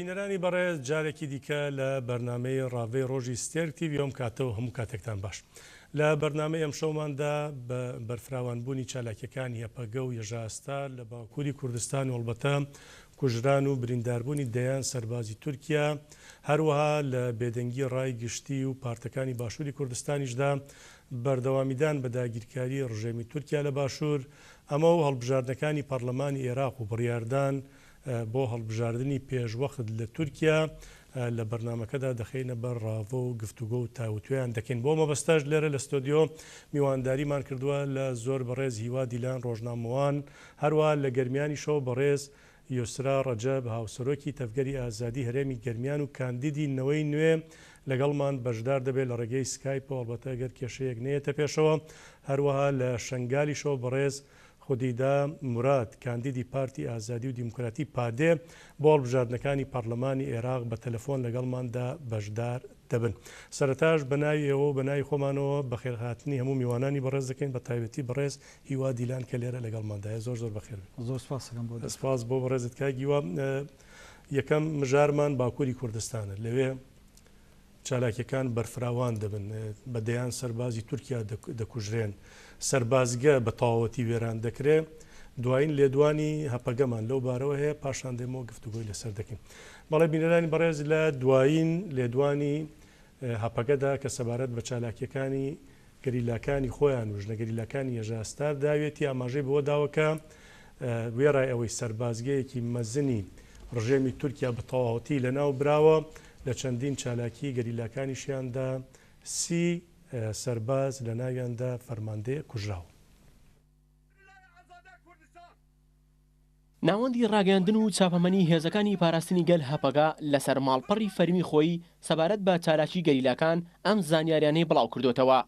بینەرانی بەڕێز جارێکی دیکە لە بەرنامەی ڕاڤەی ڕۆژی ستێرک تیڤی ئەم کاتە و هەموو کاتێکتان باش. لە بەرنامەی ئەمشەوماندا بە بەرفراوانبوونی چالاکیەکانی هەپەگە و یەژاستار لە باکووری کوردستان و ئەڵبەتە کوژران و برینداربوونی دەیان سەربازی تورکیا هەروەها لە بێدەنگی ڕای گشتی و پارتەکانی باشووری کوردستانیشدا بەردەوامیدان بە داگیرکاری ڕژێمی تورکیا لە باشوور ئەمە و هەڵبژاردنەکانی پەڕلەمانی ئێراق و بڕیاردان بۆ هەڵبژاردنی پێشوەخت لە تورکیا لە بەرنامەکەدا دەخەینە بەر ڕاڤە و گفتوگۆ و تاوتوێیان دەکەین. بۆ مەبەستەش لێرە لە ستۆدیۆ میوانداریمان کردووە لە زۆر بەڕێز هیوا دیلان ڕۆژنامەوان، هەروەها لە گەرمیانیشەوە بەڕێز یوسرا ڕەجەب هاوسەرۆکی تەڤگەری ئازادی هەرێمی گەرمیان و کاندیدی نەوەی نوێ لەگەڵمان بەشدار دەبێت لە ڕێگەی سکایپەوە ئەڵبەتە گەر کێشەیەک نەیەتە پێشەوە، هەروەها لە شەنگالیشەوە بەڕێز خودیدا موراد، کاندیدی پارتی ئازادی و دیموکراتی، پادێ، بۆ هەڵبژاردنەکانی پەڕلەمانی ئێراق بە تەلەفۆن لەگەڵماندا بەشدار دەبن. سەرەتاش بە ناوی ئێوە و بە ناوی خۆمانەوە بەخێرهاتنی هەموو میوانانی بەڕێز دەکەین، بە تایبەتی بەڕێز هیوا دیلان کە لێرە لەگەڵماندایە. زۆر زۆر بەخێر بێی. زۆر سوپاس دەکەم بۆ دەرفەت. سوپاس بۆ بەڕێزت کاک هیوا. یەکەم مژارمان باکووری کوردستانە. لەوێ چالاکیەکان بەرفراوان دەبن، بە دەیان سەربازی تورکیا دەکوژرێن، سەربازگە بە تەواوەتی وێران دەکرێ، دوایین لێدوانی هەپەگەمان لەو بارەوە هەیە، پاشان دێمەوە گفتوگۆی لەسەر دەکەین. بەڵێ بینەرانی بەڕێز لە دوایین لێدوانی هەپەگەدا کە سەبارەت بە چالاکیەکانی گەریلاکانی خۆیان و ژنە گەریلاکانی یەژاستار داویەتی، ئاماژەی بەوە داوە کە وێڕای ئەوەی سەربازگەیەکی مەزنی ڕژێمی تورکیا بە تەواوەتی لەناو براوە، لە چەندین چالاکیی گەریلاکانیشیاندا سی سەرباز لەناویاندا فەرماندەیەک کوژراون. ناوەندی ڕاگەیاندن و چاپەمەنی هێزەکانی پاراستنی گەل هەپەگە لەسەر ماڵپەڕی فەرمی خۆی سەبارەت بە چالاکی گەریلاکان ئەم زانیاریانەی بڵاوکردۆتەوە.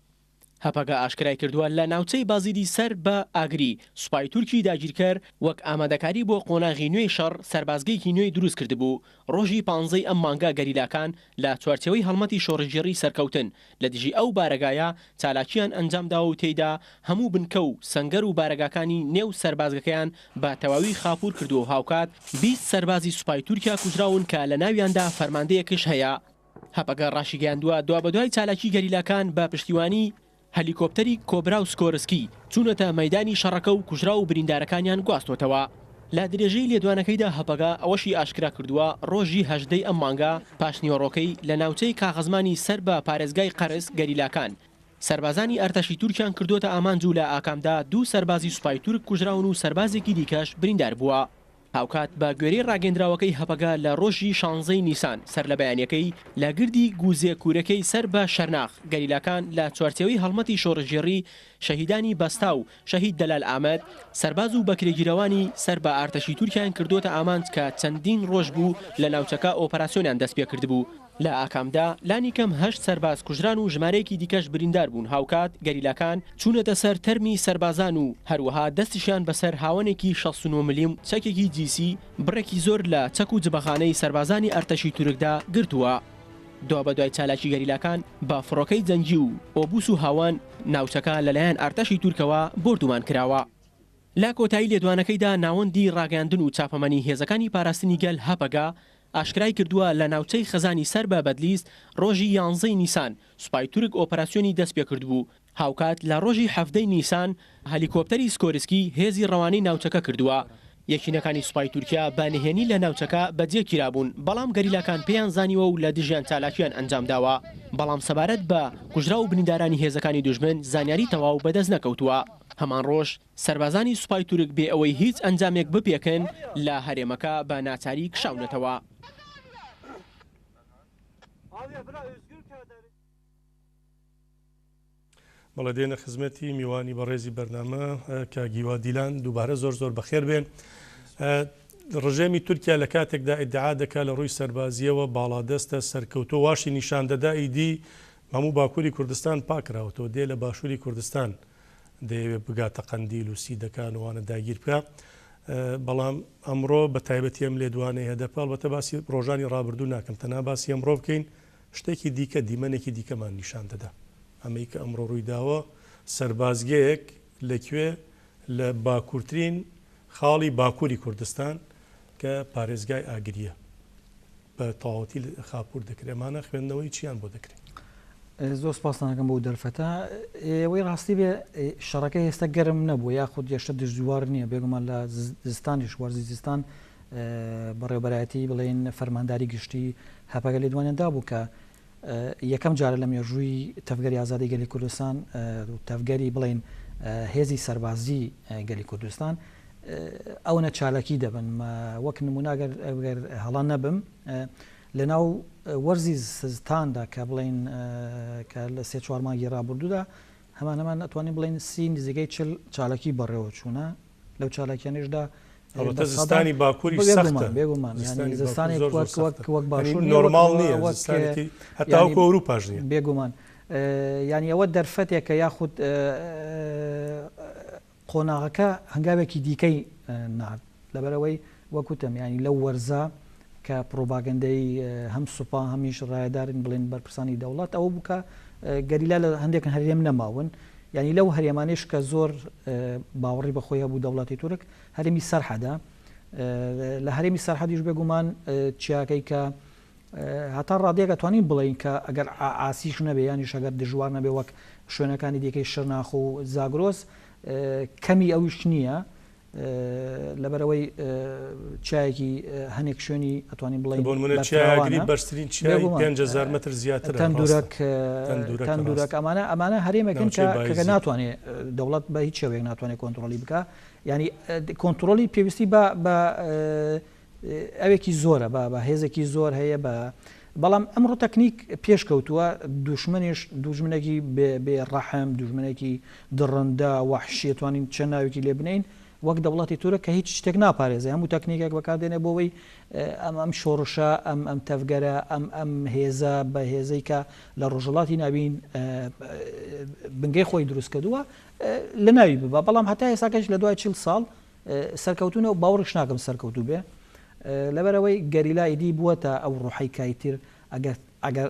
هەپەگە ئاشکرایکردووە، لە ناوچەی بازیدی سەر بە ئاگری، سوپای تورکی داگیرکەر وەک ئامادەکاری بۆ قۆناغی نوێی شەڕ سەربازگەیەکی نوێی دروستکردبوو، ڕۆژی پانزەی ئەم مانگە گەریلاکان لە چوارچێوەی هەڵمەتی شۆڕشگێڕی سەرکەوتن لە دژی ئەو بارەگایە چالاکییان ئەنجامداوە و تێیدا هەموو بنکە و سەنگەر و بارەگاکانی نێو سەربازگەکەیان بە تەواوی خاپوور کردووە و هاوکات 20 سەربازی سوپای تورکیا کوژراون کە لە ناویاندا فەرماندەیەکش هەیە. هەپەگە ڕاشیگەیاندووە، دوابەدوای چالاکی گەریلاکان بە پشتیوانی هەلیکۆپتەری کۆبرا و سکۆرسکی چوونەتە مەیدانی شەڕەکە و کوژراو و بریندارەکانیان گواستۆتەوە. لە درێژەی لێدوانەکەیدا هەپەگە ئەوەشی ئاشکرا کردووە، ڕۆژی 18 ی ئەم مانگە پاشنیوەڕۆکەی لە ناوچەی کاغەزمانی سەر بە پارێزگای قەرس گەریلاکان سەربازانی ئەرتەشی تورکیان کردۆتە ئامانج و لە ئاکامدا دوو سەربازی سوپای تورک کوژراون و سەربازێکی دیکەش بریندار بووە. هاوکات بە گوێرەی ڕاگەیندراوەکەی هەپەگە لە ڕۆژی شانزەی نیسان سەرلەبەیانیەکەی لە گردی گوزێ کورەکەی سەر بە شەرناخ گەریلاکان لە چوارچێوەی هەڵمەتی شۆڕشگێڕی شەهیدانی بەستا و شەهید دەلال ئامەد سەرباز و بەکرێگیراوانی سەر بە ئارتەشی تورکیایان کردۆتە ئامانج کە چەندین ڕۆژ بوو لە ناوچەکە ئۆپەراسیۆنیان دەستپێکردبوو. لە ئاکامدا لانیکەم هەشت سەرباز کوژران و ژمارەیەکی دیکەش بریندار بوون، هاوکات گەریلاکان چوونەتە سەر تەرمی سەربازان و هەروەها دەستیشیان بەسەر هاوەنێکی 69 ملیم، چەکێکی جیسی، بڕێکی زۆر لە چەک و جبەخانەی سەربازانی ئەرتەشی تورکدا گرتووە. دوابەدوای چالاکی گەریلاکان بە فڕۆکەی جەنگی و ئۆبوس و هاوەن، ناوچەکە لەلایەن ئەرتەشی تورکەوە بۆردومان کراوە. لە کۆتایی لێدوانەکەیدا ناوەندی ڕاگەیاندن و چاپەمەنی هێزەکانی پاراستنی گەل هەپەگە ئاشکرای کردووە لە ناوچەی خەزانی سەر بە بەدلیس ڕۆژی یانزەی نیسان سوپای تورک ئۆپەراسیۆنی دەستپێکردبوو، هاوکات لە ڕۆژی حەڤدەی نیسان هەلیکۆپتەری سکۆرسکی هێزی ڕەوانەی ناوچەکە کردووە. یەکینەکانی سوپای تورکیا بە نهێنی لە ناوچەکە بەجێگیرابوون، بەڵام گەریلاکان پێیان زانیوە و لە دژیان چالاکییان ئەنجامداوە، بەڵام سەبارەت بە کوژراو و بریندارانی هێزەکانی دوژمن زانیاری تەواو بەدەست نەکەوتووە. هەمان ڕۆژ سەربازانی سوپای تورک بێ ئەوەی هیچ ئەنجامێک بپێکن لە هەرێمەکە بە ناچاری کشاونەتەوە. بەڵێ دێنە خزمەتی میوانی بەڕێزی بەرنامە کاک هیوا دیلان دووبارە زۆر زۆر بەخێر بێن. ڕژێمی تورکیا لە کاتێکدا ئیدعا دەکات لە ڕووی سەربازییەوە باڵادەستە سەرکەوتووە واشی نیشان دەدا ئیدی هەموو باکووری کوردستان پاکراوەتەوە دێ لە باشووری کوردستان دەیەوێت بگاتە قەندیل و سیدەکان و وانە داگیر بکا بەڵام ئەمڕۆ بە تایبەتی ئەم لێدوانەی هەدەپە ئەڵبەتە باسی ڕۆژانی ڕابردوو ناکەم تەنها باسی ئەمڕۆ بکەین شتێکی دیکە دیمەنێکی دیکەمان نیشان دەدا ئەمەی کە ئەمڕۆ ڕووی داوە سەربازگەیەک لە کوێ لە باکوورترین خاڵی باکووری کوردستان کە پارێزگای ئاگریە. بە تەواوەتی خاپوور دەکرێ، ئەمانە خوێندنەوەی چیان بۆ دەکرێ؟ زۆر سپاستان ئەکەم بۆ دەرفەتە. ئەوەی ڕاستی بێ شەڕەکە ئێستا گەرم نەبوو یاخود یەشتە دژوار نییە بێگومان لە زستانیش وەرزی زستان بەڕێوبەرایەتی بڵێن فەرمانداری گشتی هەپەگە لێدوانیان دابوو کە یەکەم جارە لە مێژووی تەڤگەری ئازادی گەلی کوردستان و تەڤگەری بڵێن هێزی سەربازی گەلی کوردستان ئەوەنە چالاکی دەبن وەک نمونە گەر هەڵە نەبم لە ناو وەرزی زستاندا کە بڵێن کە لە سێ چوار مانگی ڕابردوودا هەمان هەمان ئەتوانین بڵێن سی نزیکەی چل چالاکی بەڕێوە چوونە لەو چالاکیانەشدا ئەڵبەتە زستانی باکووریش سەختە بێگومان زستانی زستانی زۆر زۆر وەک وەک سەختە وەک یعنی باشوور نییە وەک نۆرماڵ نییە وەک زستانێکی هەتا یعنی وەکو ئەوروپاش نییە. بێگومان یعنی ئەوە دەرفەتێکە یاخود قۆناغەکە هەنگاوێکی دیکەی نارد لەبەرئەوەی وەک وتم یانی لەو وەرزە کە پڕوپاگەندەی هەم سوپا هەمیش ڕایەدارن بڵێن بەرپرسانی دەوڵەت ئەوە بوو کە گەریلا لە هەندێک هەرێم نەماون یانی لەو هەرێمانەیش کە زۆر باوەڕی بەخۆی هەبوو دەوڵەتی تورک هەرێمی سەرحەدە لە هەرێمی سەرحەدیش بێگومان چیاکەی کە هەتا ڕادەیەک ئەتوانین بڵێین کە ئەگەر ئاسیش نەبێ یانیش ئەگەر دژوار نەبێ وەک شوێنەکانی دیکەی شرناخ و زاگرۆس کەمی ئەویش نییە لەبەرئەوەی چیایەکی هەنێک شوێنی ئەتوانین بڵێین بۆ نمونە چیای ئاگری بەرزترین چیای 5000 متر زیاترە تەندورەک تەندورەک ئەمانە ئەمانە هەرێمێکن کە ناتوانێت دەوڵەت بە هیچ شێوەیەک ناتوانێت کۆنتترۆلی بکە ینی کۆنتترۆلی پێویستی بە بە ئەوێکی زۆرە بە بە هێزێکی زۆر هەیە بە بەڵام ئەمڕۆ تەکنیک پێشکەوتووە دوشمنیش دوژمنێکی بێ بێ ڕەحم دوژمنێکی دڕندە وەحشی توانین چەند ناوێکی لێ بنین وەک دەوڵەتی تورک کە هیچ شتێک ناپارێزێ هەموو تەکنیکێک بەکاردێنێ بۆ ئەوەی ئەم ئەم شۆڕشە ئەم ئەم تەڤگەرە ئەم ئەم هێزە بە هێزەی کە لە ڕۆژهەڵاتی ناوین بنگەی خۆی دروست کردووە لە ناوی ببا بەڵام هەتا ئێستاکەش لە دوای چل ساڵ سەرکەوتوو نەبوو باوەڕیش ناکەم سەرکەوتوو بێ لەبەرئەوەی گەریلا ئیدی بووەتە ئەو ڕۆحەی کە ئیتر ئەگەر ئەگەر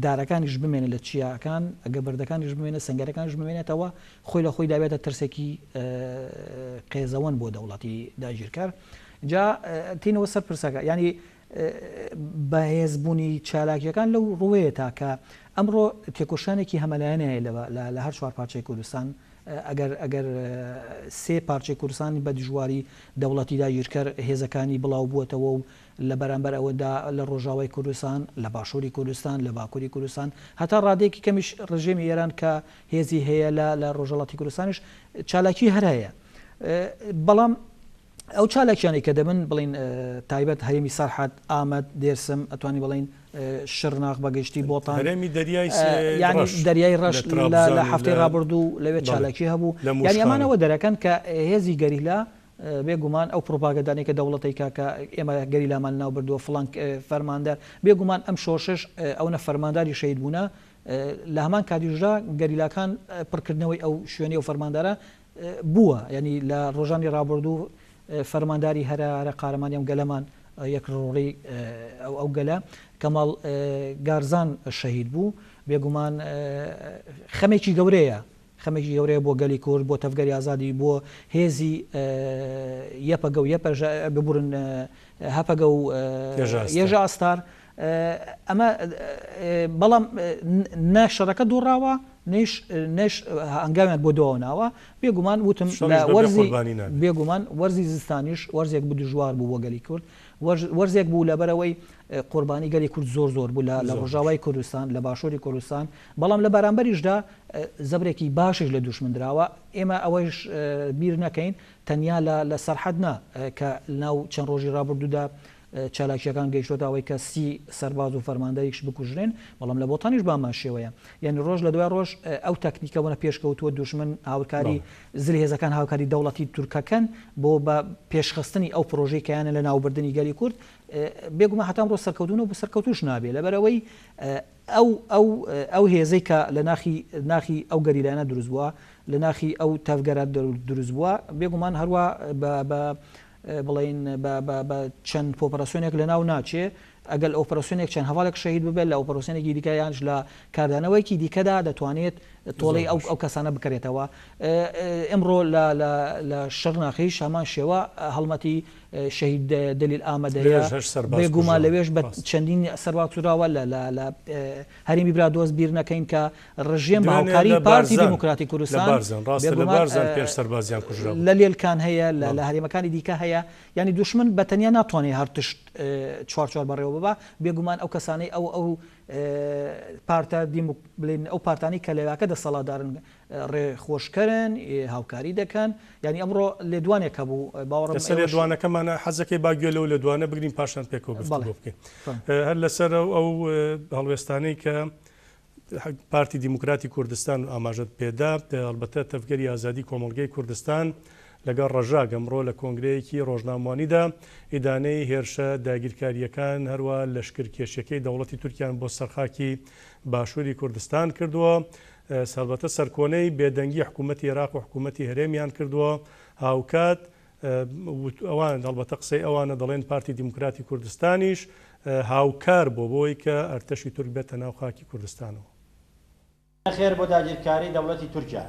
دارەکانیش بمێنێ لە چیاکان ئەگەر بەردەکانیش بمێنێ سەنگەرەکانیش بمێنێتەوە خۆی لە خۆی دابێتە ترسێکی قێزەوەن بۆ دەوڵەتی داگیرکەر جا تینەوە سەر پرسەکە ینی بەهێزبوونی چالاکیەکان لەو ڕوەیە تا کە ئەمڕۆ تێکۆشانێکی هەمەلایەنە هەیە لە هەر چوار پارچەی کوردستان ئەگەر ئەگەر سێ پارچەی کوردستان بە دژواری دەوڵەتی داگیرکەر هێزەکانی بڵاو بووەتەوە و لە بەرامبەر ئەوەدا لە ڕۆژاوای کوردستان، لە باشووری کوردستان، لە باکووری کوردستان هەتا ڕادەیەکی کەمیش ڕژێمی ئێران کە هێزی هەیە لە لە ڕۆژهەڵاتی کوردستانیش چالاکی هەر هەیە بەڵام ئەو چالاکیانەی کە دەبن بڵین تایبەت هەرێمی سەرحەد، ئامەد، دێرسم، ئەتوانی بڵێین شرناخ بە گشتی، بۆتان، هەرێمی دەریای یانی ڕەش دەریای ڕەش لە لە ترابزان لە و هەفتەی لە ڕابردوو لەوێ بەڵێ چالاکی هەبوو لە یانی ئەمانە موشخانە. ئەوە دەرەکەن کە هێزی گەریلا بێ گومان ئەو پڕوپاگەندانەی کە دەوڵەت ئەیکا کە ئێمە گەریلامان لەناو بردووە فڵان فەرماندار بێ گومان ئەم شۆرشەش ئەونە فەرمانداری شەهید بوونە لە هەمان کاتیشدا گەریلاکان پڕکردنەوەی ئەو شوێنەی ئەو فەرماندارە بووە یانی لە ڕۆژانی ڕابردوو فەرمانداری هەرە هەرە قارەمانی ئەم گەلەمان یەک ڕۆڵی ئەو ئەو گەلە کەماڵ گارزان شەهید بوو بێگومان خەمێکی گەورەیە خەمێکی گەورەیە بۆ گەلی کورد بۆ تەڤگەری ئازادی بۆ هێزی یەپەگە و یەپەژە ببورن هەپەگە و یەژا ئاستار ئەمە بەڵام نە شەڕەکە دۆڕاوە نەیش نەش هەنگاویان بۆ دواوە ناوە بێگومان وتم لە وەرزی بێگومان وەرزی زستانیش وەرزێک بوو دژوار بوو بۆ گەلی کورد وەرزێک بوو لەبەرەوەی قوربانی گەلی کورد زۆر زۆر بوو لە ڕۆژاوای کوردستان لە باشووری کوردستان بەڵام لە بەرامبەریشدا زەبرێکی باشیش لە دوشمن دراوە ئێمە ئەوەیش بیر نەکەین تەنیا لە سەرحەد نا کە لەناو چەند ڕۆژی ڕابردوودا چالاکییەکان گەیشتۆتە ئەوەی کە سی سەرباز و فەرماندەریش بکوژرێن، بەڵام لە بۆتانیش بەهەمان شێوەیە. یانی ڕۆژ لە دوای ڕۆژ ئەو تەکنیکە وەنە پێشکەوتووە، دوژمن هاورکاری زلهێزەکان هاوکاری دەوڵەتی تورکەکەن بۆ بە پێشخستنی ئەو پرۆژەی کەیانە لە ناوبردنی گەلی کورد، بێگومان هەتا ئەمڕۆ سەرکەوتوو نەبوو، سەرکەوتووش نابێ لەبەرئەوەی ئەو ئەو ئەو هێزەی کە لە ناخی ناخی ئەو گەریلایانە دروست بووە، لە ناخی ئەو تەڤگەرە دروست بووە، بێگومان هەروا بە بە بڵێین بە بە بە چەند پۆپەراسیۆنێک لە ناو ناچێ. ئەگەر لە ئۆپەراسیۆنێک چەند هەڤاڵێک شەهید ببێت لە ئۆپەراسیۆنێکی دیکە یانش لە کاردانەوەیەکی دیکەدا دەتوانێت تۆڵەی ئەو ئەو کەسانە بکرێتەوە. ئمڕۆ لە لە لە شڕنەخیش هەمان شێوە هەڵمەتی شەهید دەلیل ئامەد هەیە. لەوێش هەشت سەرباز بێگومان کوژراون. لەوێش بە ڕاستە. چەندین سەرباز کوژراوە لە لە لە هەرێمی برادۆست بیر نەکەین کە ڕژێم بە دوێنێ هاوکاری لە پارتی بارزان دیموکراتی لە کوردستان بارزان ڕاستە لە بێگومان بارزان پێنج سەربازیان کوژرابوو. لە لێلکان هەیە لە بەڵێ. لە هەرێمەکانی دیکە هەیە یانی دوشمن بە تەنیا ناتوانێ هەر تشت چوار چوار بەڕێوە ببا بێگومان ئەو کەسانەی ئەو ئەو پارتە دیموک بلێن ئەو پارتانەی کە لەوێاکە دەسەڵاتدارن ڕێ خۆشکەرن هاوکاری دەکەن یانی ئەمڕۆ لێدوانێک هەبوو باوەڕم لەسەر ئێوەش لێدوانەکەمانە حەزەکەی با گوێ لەو لێدوانە بگرین پاشان پێکەوە بەڵێ گفتوگۆ بکەین فەرموو. هەر لەسەر ئەو هەڵوێستانەی کە پارتی دیموکراتی کوردستان ئاماژەت پێدا، هەڵبەتە تەڤگەری ئازادی کۆمەڵگەی کوردستان لەگەڵ ڕەژاک ئەمڕۆ لە کۆنگرەیەکی ڕۆژنامەوانیدا ئیدانەی هێرشە داگیرکارییەکان هەروا لەشکرکێشیەکەی دەوڵەتی تورکیان بۆ سەر خاکی باشووری کوردستان کردووە، هەڵبەتە سەرکۆنەی بێدەنگی حکوومەتی ئێراق و حکوومەتی هەرێمیان کردووە، هاوکات ئەوان هەڵبەتە قسەی ئەوانە دەڵێن پارتی دیموکراتی کوردستانیش هاوکار بووە بۆی کە ئەرتەشی تورک بێتە ناو خاکی کوردستانەوە. نەخێر بۆ داگیرکاری دەوڵەتی تورکیا.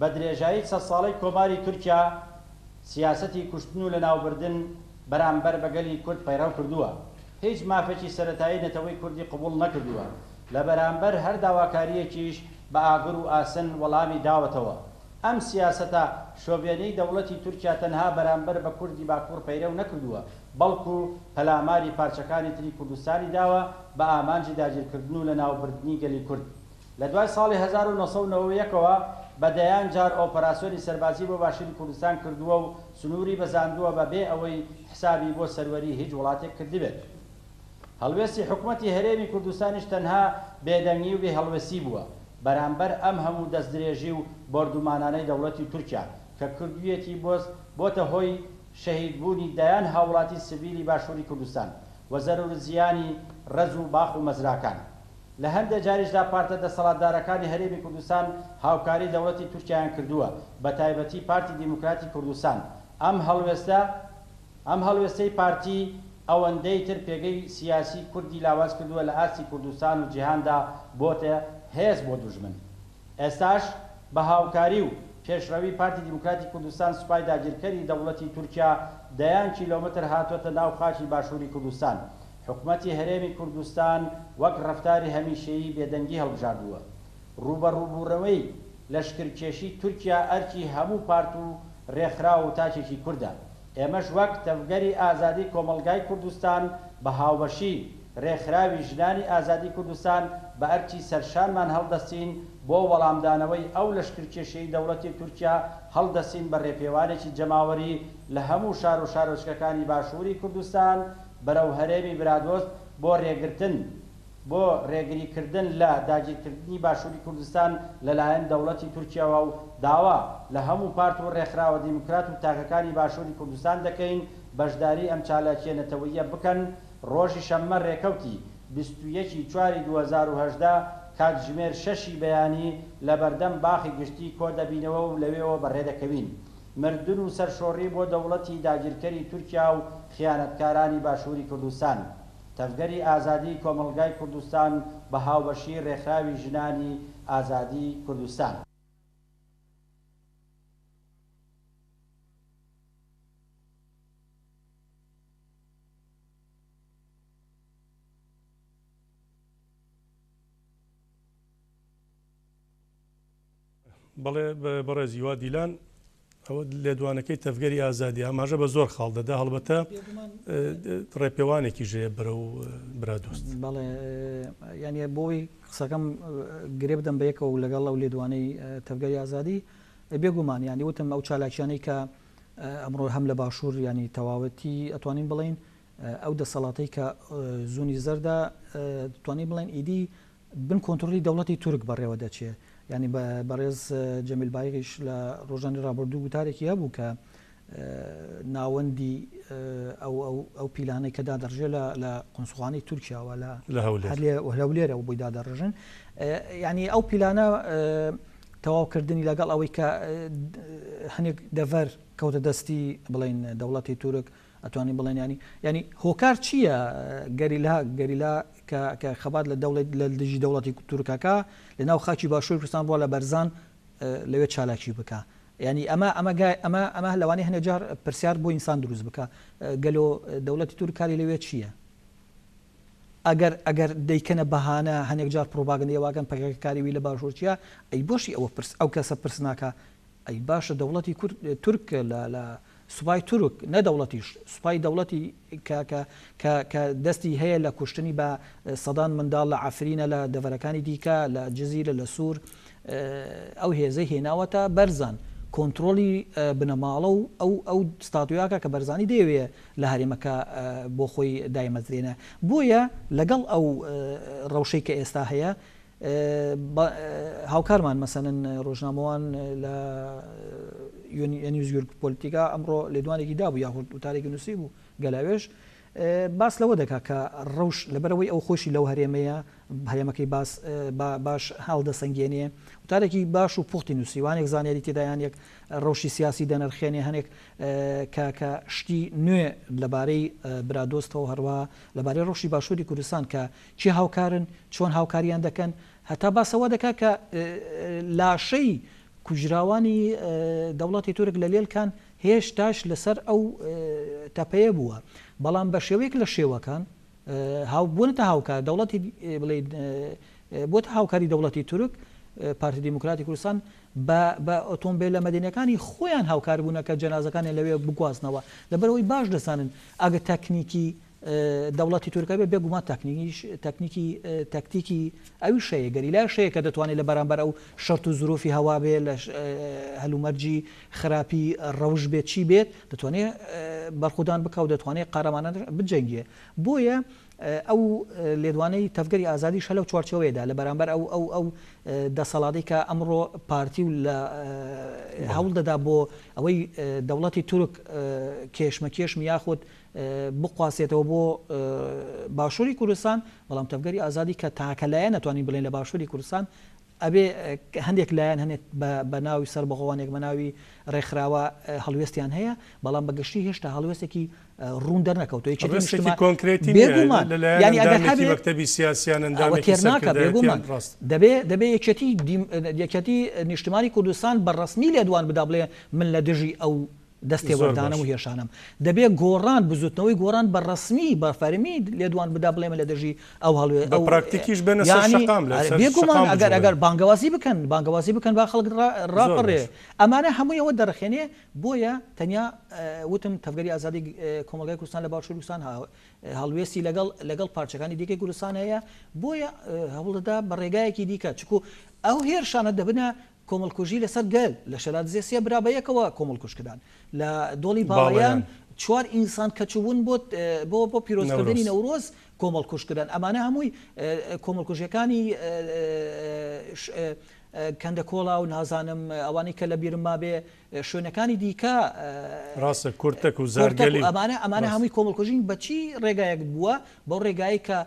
بە درێژایی سەد ساڵەی کۆماری تورکیا سیاسەتی کوشتن و لەناوبردن بەرامبەر بە گەلی کورد پەیڕەو کردووە. هیچ مافێکی سەرەتایی نەتەوەی کوردی قبوڵ نەکردووە. لە بەرامبەر هەر داواکارییەکیش بە ئاگر و ئاسن وەڵامی داوەتەوە. ئەم سیاسەتە شۆڤێنیەی دەوڵەتی تورکیا تەنها بەرامبەر بە کوردی باکوڕ پەیرەو نەکردووە، بەڵکو پەلاماری پارچەکانی تری کوردستانی داوە بە ئامانجی داگیرکردن و لەناوبردنی گەلی کورد. لە دوای ساڵی 1991 ەوە بە دەیان جار ئۆپەراسیۆنی سەربازی بۆ باشوری کوردستان کردووە و سنوری بەزاندووە بە بێ ئەوەی حسابی بۆ سەروەری هیچ وڵاتێک کردبێت. هەڵوێستی حکومەتی هەرێمی کوردستانیش تەنها بێدەنگی و بێ هەڵوێستی بووە بەرامبەر ئەم هەموو دەستدرێژی و بۆردومانانەی دەوڵەتی تورکیا کە کردویەتی بۆس بۆتە هۆی شەهید بوونی دەیان هاوڵاتی سڤیلی باشوری کوردستان و زەرەرو زیانی رەز و باخ و مەزراکان. لە هەندێ جاریشدا پارتە دەسەڵاتدارەکانی هەرێمی کوردستان هاوکاری دەوڵەتی تورکیایان کردووە بەتایبەتی پارتی دیموکراتی کوردستان ئەم هەڵوێستە ئەم هەڵوێستەی پارتی ئەوەندەی تر پێگەی سیاسی کوردی لاواز کردووە لە ئاستی کوردستان و جیهاندا بۆتە هێز بۆ دوژمن. ئێستاش بە هاوکاری و پێشڕەوی پارتی دیموکراتی کوردستان سوپای داگیرکەری دەوڵەتی تورکیا دەیان کیلۆمەتر هاتۆتە ناو خاکی باشوری کوردستان. حکومەتی هەرێمی کوردستان وەک ڕەفتاری هەمیشەیی بێدەنگی هەڵبژاردووە. ڕووبەڕووبوونەوەی لەشکرکێشی تورکیا ئەرکی هەموو پارت و ڕێکخراو و تاکێکی کوردە. ئێمەش وەک تەڤگەری ئازادی کۆمەڵگای کوردستان بە هاوبەشی رێکخراوی ژنانی ئازادی کوردستان بە ئەرکی سەرشانمان هەڵدەستین بۆ وەڵامدانەوەی ئەو لەشکرکێشیەی دەوڵەتی تورکیا هەڵدەستین بە رێپێوانێکی جەماوەری لە هەموو شار و شارۆچکەکانی باشووری کوردستان بەرەو هەرێمی برادۆست بۆ رێگرتن بۆ رێگریکردن لە داگیرکردنی باشووری کوردستان لەلایەن دەوڵەتی تورکیاوە و داوا لە هەموو پارت و رێکخراوە دیموکرات و تاکەکانی باشووری کوردستان دەکەین بەشداری ئەم چالاکیە نەتەوەییە بکەن رۆژی شەممە رێکەوتی 21 ی چواری 2018 کاتژمێر شەش ی بەیانی لەبەردەم باخی گشتی کۆدەبینەوە و لەوێوە بەڕێدەکەوین. مردن و سەرشۆڕی بۆ دەوڵەتی داگیرکەری تورکیا و خیانەتکارانی باشووری کوردستان. تەڤگەری ئازادیی کۆمەڵگای کوردستان بە هاوبەشیی ڕێکخراوی ژنانی ئازادی کوردستان. بەڵێ بەڕێز هیوا دیلان ئەوە لێدوانەکەی تەڤگەری ئازادی ئاماژە بە زۆر خاڵ دەدا هەڵبەتە ڕێپێوانێکی ژەیە بەرەو برادۆست. بەڵێ یعنی بۆی قسەکەم گرێ بدەم بە یەکەوە لەگەڵ ئەو لێدوانەی تەڤگەری ئازادی بێگومان یعنی وتم ئەو چالاکیانەی کە ئەمڕۆ هەم لە باشوور ینی تەواوەتی ئەتوانین بڵین ئەو دەسەڵاتەی کە زۆنی زەردە توانین بڵێن ئیدی بن کۆنترۆلی دەوڵەتی تورک بەڕێوە دەچێ. یانی بەڕێز جەمیل بایقیش لە ڕۆژانی ڕابردوو وتارێکی هەبوو کە ناوەندی ئەو ئەو ئەو پیلانەی کە دادەڕژێ لە لە قونسوڵخانەی تورکیاوە لە لە هەولێر هەولێرەوە بۆی دادەڕژن یانی ئەو پیلانە تەواوکردنی لەگەڵ ئەوەی کە هەنێک دەڤەر کەوتە دەستی بڵێن دەوڵەتی تورک. ئەتوانین بڵێن ینی ینی هۆکار چییە گەریلا گەریلا کە کە خەبات لە دەوڵەت لە دژی دەوڵەتی تورکەکە لە ناو خاکی باشووری کوردستان بڕوا لە بەرزان لەوێ چالاکی بکا یانی ئەمە ئەمە گای ئەمە ئەمە لەوانەیە هەنێ جار پرسیار بۆ ئینسان دروست بکا گەلۆ دەوڵەتی تورک کاری لەوێ چییە؟ ئەگەر ئەگەر دەیکەنە بەهانە هەنێک جار پڕوپاگەندەی واکەن پەکەکە کاری وی لە باشوور چییە ئەی بۆشی ئەوە پرس ئەو کەسە پرس ناکا ئەی باشە دەوڵەتی کورد تورک لە لە سوپای تورک نە دەوڵەتیش سوپای دەوڵەتی کە کە کە کە دەستی هەیە لە کوشتنی بە سەدان منداڵ لە عەفرینە لە دەڤەرەکانی دیکە لە جزیرە لە سور ئەو هێزەی هێناوەتە بەرزان کۆنترۆڵی بنەماڵە و ئەو ئەو ستاتویاکە کە بەرزانی دەیەوێ لە هەرێمەکە بۆ خۆی دایمەزرێنە بۆیە لەگەڵ ئەو ڕەوشەی کە ئێستا هەیە هاوکارمان مەسەلەن ڕۆژنامەوان لە یونیوزیورگ پۆلیتیکا ئەمڕۆ لێدوانێکی دابوو یاخود وتارێکی نووسی بوو گەلاوێژ باس لەوە دەکات کە ڕەوش لەبەرەوەی ئەو خۆشی لەو هەرێمەیە هەرێمەکەی باس باش هەڵدەسەنگێنێ وتارێکی باش و پوختی نووسیوانێک زانیاری تێدایانێک ڕەوشی سیاسی دەنرخێنێ هەنێک کە کە شتی نوێ لەبارەی برادۆستەوە هەروە لەبارەی ڕەوشی باشووری کوردستان کە کێ هاوکارن، چۆن هاوکاریان دەکەن، هەتا باس ئەوە دەکات کە لاشەی کوژراوانی دەوڵەتی تورک لە لێلکان هێشتاش لەسەر ئەو تەپەیە بووە، بەڵام بە شێوەیەک لە شێوەکان بوونەتە هاوکار دەوڵەتی بڵێین بۆتە هاوکاری دەوڵەتی تورک، پارتی دیموکراتی کوردستان بە بە ئۆتۆمبێلە مەدەنیەکانی خۆیان هاوکار بوونە کە جەنازەکانیان لەوێ بگوازنەوە، لەبەرئەوەی باش دەزانن ئەگەر تەکنیکی دەوڵەتی تورک هەبێت بێگومان تەکنیکیش تەکنیکی تەکتیکی ئەویش هەیە گەریلاش هەیە کە دەتوانێت لە بەرامبەر ئەو شەرت و زروفی هەوا بێ لە هەلومەرجی خراپی ڕەوش بێت چی بێت دەتوانێت بەرخودان بکا و دەتوانێت قارەمانە بجەنگێ بۆیە ئەو لێدوانەی تەڤگەری ئازادیش هەر لەو چوارچێوەیەدا لە بەرامبەر ئەو ئەو ئەو دەسەڵاتەی کە ئەمڕۆ پارتی و لە هەوڵ دەدا بۆ ئەوەی دەوڵەتی تورک کێشمەکێشم یاخود بقواسێتەوە بۆ باشووری کوردستان، بەڵام تەڤگەری ئازادی کە تاکە لایەنە توانین بڵێین لە باشووری کوردستان ئەبێ هەندێک لایەن هەنێک بە ناوی سەربەخۆوانێک بە ناوی ڕێکخراوە هەڵوێستیان هەیە، بەڵام بە گشتی هێشتا هەڵوێستێکی ڕوون دەرنەکەوتووە. یەکێتی هەڵوێستێکی نیشتمان کۆنکرێتی نییە بێگومان لەلایەن یانی ئەگەر ئەندامێکی هەبێ مەکتەبی سیاسیان ئەوە ئەندامێکی تێر ناکا سەرکردایەتیان بێگومان ڕاستە. دەبێ دەبێ یەکێتی دیم یەکێتی نیشتمانی کوردستان بە ڕەسمی لێدوان بدا بڵێ من لە دژی ئەو دەست زۆر تێوەردانەم باش. و هێرشانەم. دەبێ گۆڕان، بزوتنەوەی گۆڕان بە ڕەسمی، بە فەرمی لێدوان بدا بڵێ من لە دژی ئەو هەڵوێ بە ئەو پراکتیکیش بێنە سەر یانی شەقام، لە سەر بێگومان شەقام ئەگەر بجوڵێن. ئەگەر بانگەوازی بکەن، بانگەوازی بکەن با خەڵک ڕا زۆر ڕاپەڕێ. باش. ئەمانە هەمووی ئەوە دەڕخێنێ، بۆیە تەنیا وتم تەڤگەری ئازادی کۆمەڵگای کوردستان لە باشووری کوردستان هەڵوێستی لەگەڵ لەگەڵ پارچەکانی دیکەی کوردستان هەیە، بۆیە هەوڵ دەدا بە ڕێگایەکی دیکە چکو ئەو هێرشانە دەبنە کۆمەڵکوژی لەسەر گەل، لە شەلادزێ سێ برا بەیەکەوە کۆمەڵکوژ کران، لە دۆڵی باڵەیان باڵەیان. چوار ئینسان کە چووبوون بۆ بۆ بۆ پیرۆزکردنی نەورۆز. نەورۆز کۆمەڵکوژ کران، ئەمانە هەمووی کۆمەڵکوژیەکانی کەندەکۆڵا و نازانم ئەوانەی کە لە بیرم مابێ شوێنەکانی دیکە ڕاستە کورتەک و کورتەک و زارگەلی و ئەمانە ئەمانە ڕاستە. هەمووی کۆمەڵکوژین بە چی ڕێگایەک بووە؟ بەو ڕێگایەی کە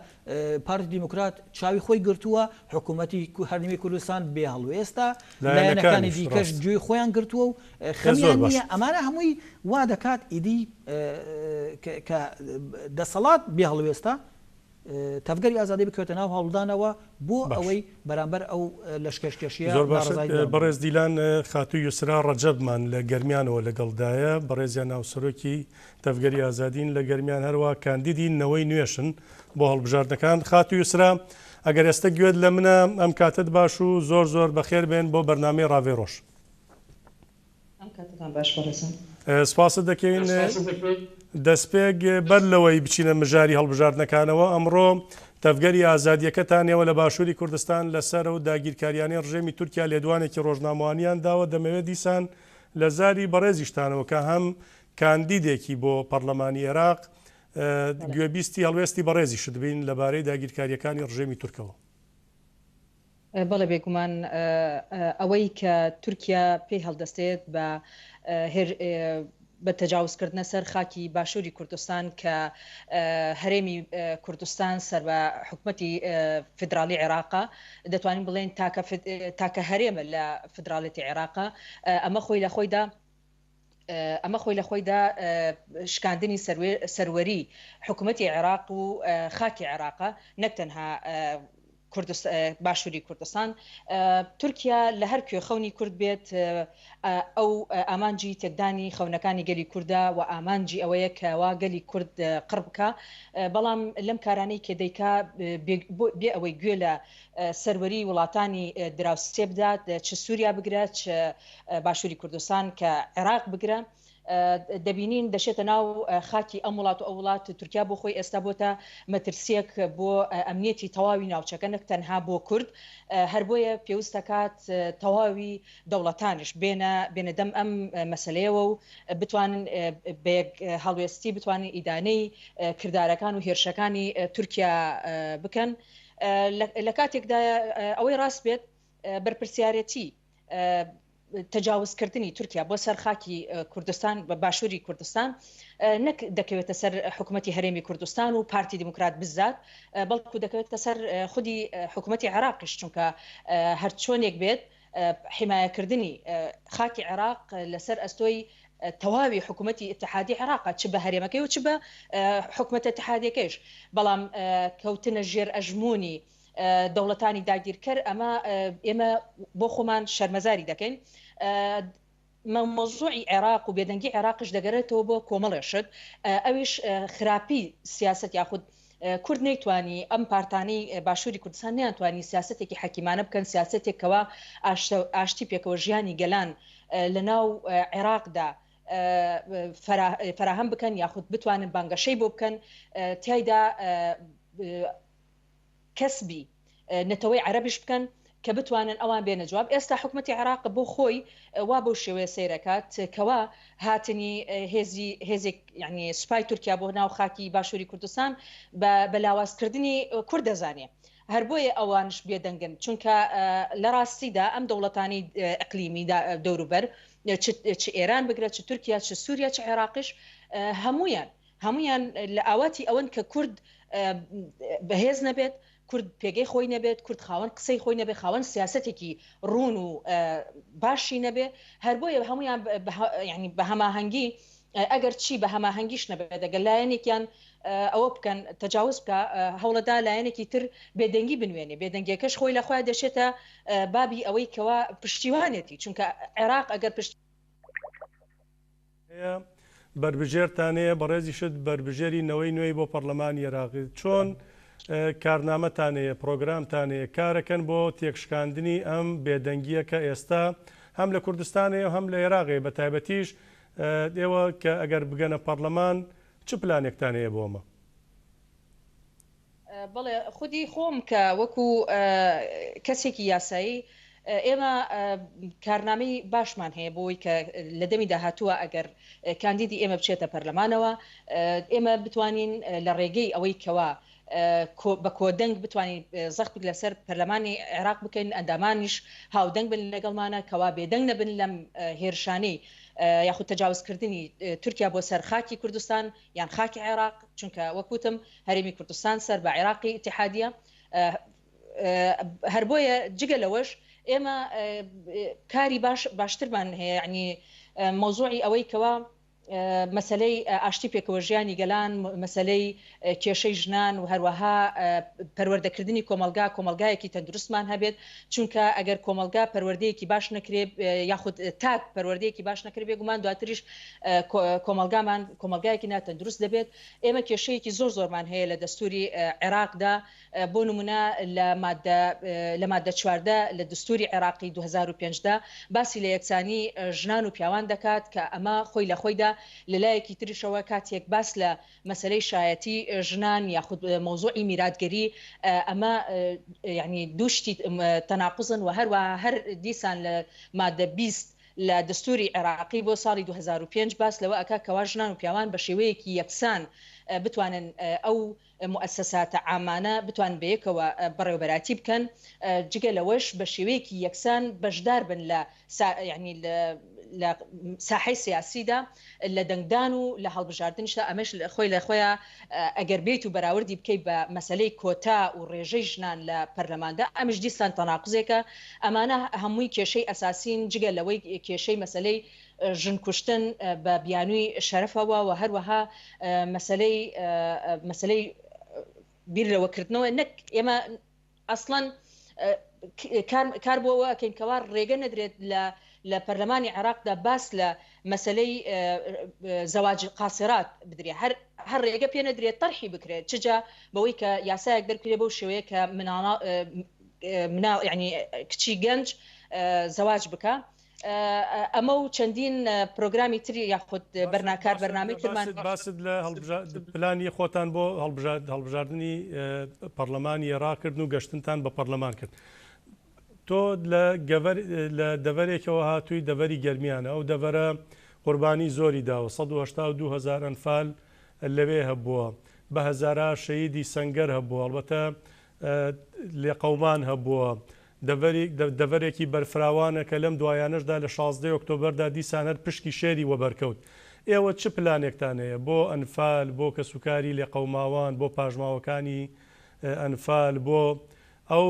پارتی دیموکرات چاوی خۆی گرتووە، حکوومەتی هەرێمی کوردستان بێ هەڵوێستە، لایەنەکانی لایەنەکانیش دیکەش ڕاستە. گوێی خۆیان گرتووە و ئێ زۆر خەمیان باش. نییە، ئەمانە هەمووی وا دەکات ئیدی کە دەسەڵات بێ هەڵوێستە، تەڤگەری ئازادی بکەوێتە ناو هەوڵدانەوە بۆ باش. ئەوەی بەرامبەر ئەو لەشکەرکێشییە زۆر باشە ناڕەزایی دەرببڕن. بەڕێز دیلان، خاتوو یوسرا ڕەجەبمان لە گەرمیانەوە لەگەڵدایە، بەڕێزیان هاوسەرۆکی تەڤگەری ئازادین لە گەرمیان، هەروا کاندیدی نەوەی نوێشن بۆ هەڵبژاردنەکان. خاتوو یوسرا ئەگەر ئێستە گوێت لە منە ئەم کاتەت باش و زۆر زۆر بەخێر بێن بۆ بەرنامەی ڕاڤەی ڕۆژ. ئەم کاتەتان باش بەڕێزم. سپاست دەکەین. دەستپێک بەر لەوەی بچینە مژاری هەڵبژاردنەکانەوە ئەمڕۆ تەڤگەری ئازادیەکەتان ئێوە لە باشووری کوردستان لەسەر ئەو داگیرکاریانەی ڕژێمی تورکیا لێدوانێکی ڕۆژنامەوانیان داوە دەمەوێت دیسان لە زاری بەڕێزیشتانەوە کە هەم کاندیدێکی بۆ پەڕلەمانی ئێراق گوێبیستی هەڵوێستی بەڕێزیشت بین لەبارەی داگیرکاریەکانی ڕژێمی تورکەوە. بەڵێ بێگومان ئەوەی کە تورکیا پێی هەڵدەستێت بە بە تەجاوزکردنە سەر خاکی باشووری کوردستان کە هەرێمی کوردستان سەر بە حکومەتی فیدراڵی عێراقە دەتوانین بڵێین تاکە تاکە هەرێمە لە فیدراڵێتی عێراقە ئەمە خۆی لە خۆیدا. ئەمە خۆی لە خۆیدا شکاندنی سەروەری حکومەتی عێراق و خاکی عێراقە نەک تەنها باشووری کوردستان. تورکیا لە هەر کوێ خەونی کورد بێت ئەو ئامانجی تێکدانی خەونەکانی گەلی کوردە و ئامانجی ئەوەیە کەوا گەلی کورد قڕ بکا، بەڵام لەم کارانەی کە دەیکا بێ ئەوەی گوێ لە سەروەری وڵاتانی دراوسێ بدات چ سووریا بگرە چ باشووری کوردستان کە عێراق بگرە دەبینین دەچێتە ناو خاکی ئەم وڵات و ئەو وڵات، تورکیا بۆ خۆی ئێستا بۆتە مەترسیەک بۆ ئەمنیەتی تەواوی ناوچەکە نەک تەنها بۆ کورد، هەر بۆیە پێوست دەکات تەواوی دەوڵەتانیش بێنە بێنە دەم ئەم مەسەلەیەوە و بتوانن بە یەک هەڵوێستی بتوانن ئیدانەی کردارەکان و هێرشەکانی تورکیا بکەن لە کاتێکدا ئەوەی ڕاست بێت بەرپرسیارێتی تەجاوزکردنی تورکیا بۆ سەر خاکی کوردستان بە باشووری کوردستان نەک دەکەوێتە سەر حکوومەتی هەرێمی کوردستان و پارتی دیموکرات بزات بەڵکو دەکەوێتە سەر خودی حکوومەتی عێراقیش چونکە هەرچۆنێک بێت حمایەکردنی خاکی عێراق لەسەر ئەستۆی تەواوی حکوومەتی ئتحادی عێراقە چ بە هەرێمەکەی و چ بە حکومەتە اتحادیەکەیش بەڵام کەوتنە ژێر ئەژمونی دەوڵەتانی داگیرکەر ئەمە ئێمە بۆ خۆمان شەرمەزاری دەکەین. مەوزوعی عێراق و بێدەنگی عێراقیش دەگەرێتەوە بۆ کۆمەڵێ شت ئەویش خراپی سیاسەت یاخود کورد نەیتوانی ئەم پارتانەی باشووری کوردستان نیانتوانی سیاسەتێکی حەکیمانە بکەن سیاسەتێک کەوا ئاشتی پێکەوە ژیانی گەلان لە ناو عێراقدا فەراهەم بکەن یاخود بتوانن بانگەشەی بۆ بکەن تیایدا کەسبی نەتەوەی عەرەبیش بکەن کە بتوانن ئەوان بێنە جواب، ئێستا حکومەتی عێراق بۆ خۆی وا بەو شێوەیە سەیرەکات کەوا هاتنی هێزی هێزێک یانی سوپای تورکیا بۆ ناو خاکی باشووری کوردستان بە بە لاوازکردنی کورد دەزانێ هەر بۆیە ئەوانش بێدەنگن چونکە لە ڕاستیدا ئەم دەوڵەتانی ئەقلیمی دەوروبەر چ ئێران بگرە چ تورکیا چ سووریا چ عێراقیش هەمویان هەموویان لە ئاواتی ئەوەن کە کورد بەهێز نەبێت، کورد پێگەی خۆی نەبێت، کورد خاوەن قسەی خۆی نەبێت، خاوەن سیاسەتێکی ڕوون و باشی نەبێ، هەر بۆیە هەموویان یانی بە هەماهەنگی ئەگەر چی بە هەماهەنگیش نەبێت ئەگەر لایەنێکیان ئەوە بکەن تەجاوز بکە هەوڵەدا لایەنێکی تر بێدەنگی بنوێنێ بێدەنگیەکەش خۆی لە خۆی دەچێتە بابی ئەوەی کەوا پشتیوانێتی چونکە عێراق ئەگەر پشت هەیە بەربژێرتان هەیە بەڕێزیشت بەربژێری نەوەی نوێی بۆ پەڕلەمانی ئێراقی چۆن کارنامەتان هەیە پڕۆگرامتان هەیە کارەکەن بۆ تێکشکاندنی ئەم بێدەنگیە کە ئێستا هەم لە کوردستان هەیە و هەم لە ئێراق هەیە بە تایبەتیش ئێوە کە ئەگەر بگەنە پەڕلەمان چ پلانێکتان هەیە بۆ ئەمە؟ بەڵێ خودی خۆم کە وەکو کەسێکی یاسایی ئێمە کارنامەی باشمان هەیە بۆی کە لە دەمی داهاتووە ئەگەر کاندیدی ئێمە بچێتە پەرلەمانەوە ئێمە بتوانین لە ڕێگەی ئەوەی کەوا بە کۆدەنگ بتوانین زەخت لەسەر پەرلەمانی عێراق بکەین ئەندامانیش هاودەنگ بن لەگەڵمانە کەوا بێدەنگ نەبن لەم هێرشانەی یاخود تەجاوزکردنی تورکیا بۆ سەر خاکی کوردستان یان خاکی عێراق چونکە وەک وتم هەرێمی کوردستان سەر بە عێراقی ئیتیحادیە هەر بۆیە جگە لەوەش ئێمە کاری باش باشترمان هەیە یعنی مەوزوعی ئەوەی کەوا مەسلەی ئاشتی پێکەوە ژیانی گەلان مەسلەی کێشەی ژنان و هەروەها پەروەردەکردنی کۆمەلگا کۆمەلگایەکی تەندروستمان هەبێت چونکە ئەگەر کۆمەلگا پەروەردەیەکی باش نەکرێت یاخود تاک پەروەردەیەکی باش نەکرێت بێگومان دواتریش کۆمەلگامان کۆمەلگایەکی ناتەندروست دەبێت ئێمە کێشەیەکی زۆر زۆرمان هەیە لە دەستوری عێراقدا، بۆ نمونە لە مادە لە مادە 14 لە دستوری عێراقی 2005 دا باسی لە یەکسانی ژنان و پیاوان دەکات کە ئەمە خۆی لە خۆیدا لە لایەکی تریشەوە کاتێک باس لە مەسەلەی شایەتی ژنان یاخود مەوزوعی میراتگەری ئەمە یانی دوو شتی تەناقوزن و هەروەها هەر دیسان لە مادە 20 لە دەستوری عێراقی بۆ ساڵی 2005 باس لەوە ئەکا کەوا ژنان و پیاوان بە شێوەیەکی یەکسان بتوانن ئەو موئەسەساتە عامانە بتوانن بەیەکەوە بەڕێوەبەرایەتی بکەن جگە لەوەش بە شێوەیەکی یەکسان بەشدار بن لە یانی لە ساحەی سیاسیدا لە دەنگدان و لە هەڵبژاردنیشدا ئەمەش خۆی لە خۆیا ئەگەر بێیت و بەراوردی بکەی بە مەسەلەی کۆتا و ڕێژەی ژنان لە پەرلەماندا ئەمش دیسان تەناقوزێکە ئەمانە هەمووی کێشەی ئەساسین جگە لەوەی کێشەی مەسەلەی. ژن کوشتن بە بیانووی شەرەفەوە و هەروەها مەسەلەی مەسەلەی بیر لەوە کردنەوە نەک ئێمە ئەسڵەن کار کار بۆ ئەوە ئەکەین کەوا ڕێگە نەدرێت لە لە پەرلەمانی عێراقدا باس لە مەسەلەی زەواج قاسرات بدرێ هەر هەر ڕێگە پێ نەدرێت تەرحی بکرێت چ جا بەوەی کە یاسایەک دەرکرێ بەو شێوەیە کە مناڵ مناڵ یعنی کچی گەنج زەواج بکە ئەمە و چەندین پرۆگرامی تری یاخود بەرناکار بەرنامەی ترمان. باست لە پلانی خۆتان بۆ هەڵبژاردنی پەڕلەمانی ئێراق کردن و گەشتنتان بە پەڕلەمان کرد. تۆ لە گەڤەر لە دەڤەرێکەوە هاتووی دەڤەری گەرمیانە ئەو دەڤەرە قوربانی زۆری داوە 182 هەزار ئەنفال لەوێ هەبووە بە هەزارا شەهیدی سەنگەر هەبووە ئەڵبەتە لێقەومان هەبووە دەڤەرێکی بەرفراوانە کە لەم دوایانەشدا لە شازدەی ئۆکتۆبەردا دیسان هەر پشکی شێری وەبەرکەوت. ئێوە چ پلانێکتان هەیە بۆ ئەنفال، بۆ کەسوکاری لێقەوماوان، بۆ پاشماوەکانی ئەنفال، بۆ ئەو